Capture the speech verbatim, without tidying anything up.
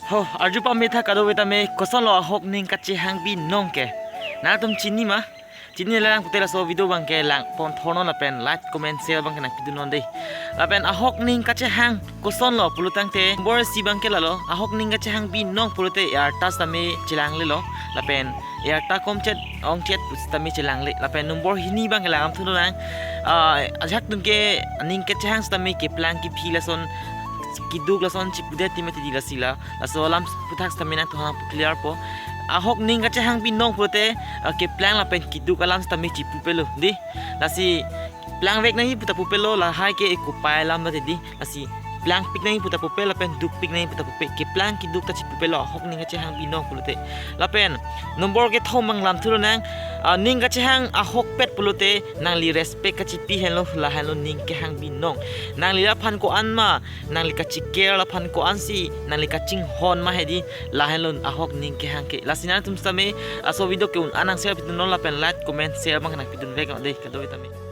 Ho, arju pame tha kadokave tame, kosonlo ahok ning kachehang binong ke. Nangtum chini ma? Chinine lang pute laso video abangke lang pon thornon lapen like, comment, share abangke nangpidunnon dei. Lapen ahok ning kachehang kosonlo pulo tangte, number isi abangke lalo, ahok ning kachehang binong pulote arta sitame chelanglelo. Lapen arta komchet ongchet pu sitame chelangle. Lapen number hini abangke langdam thunang. Ah, ajahak atum ke ning kachehang sitame keplang kephi lason keduk lason chipudet ti mati di lasi la. Laso alam aphuthak sitame nangtumphan clear po. Ahok ning kachehang binong pulote, ah, keplang lapen keduk alam sitame chipupelo dei. Lasi plangvek nangji puta pupelo, lahai ke kopai alam mati di. Lasi plangpik nangji puta pupe lapen dukpik nangji puta pupe. Keplang keduk ta chipupelo ahok ning kachehang binong pulote. Lapen number kethom abang lam thulonang, ah, ning kachehang ahokpet pulote nangli respect kachipi henlo, lahenlo ning kehang binong. Nangli laphan ko-an ma, nangli kachecare laphan ko-ansi, nangli kachinghon ma hedi, lahenlo ahok ning kehang ke. Lasi nangtum sitame laso video ke un-an nang share pidunnon lapen like, comment, share abang nangpidunvek dei kadokave tame.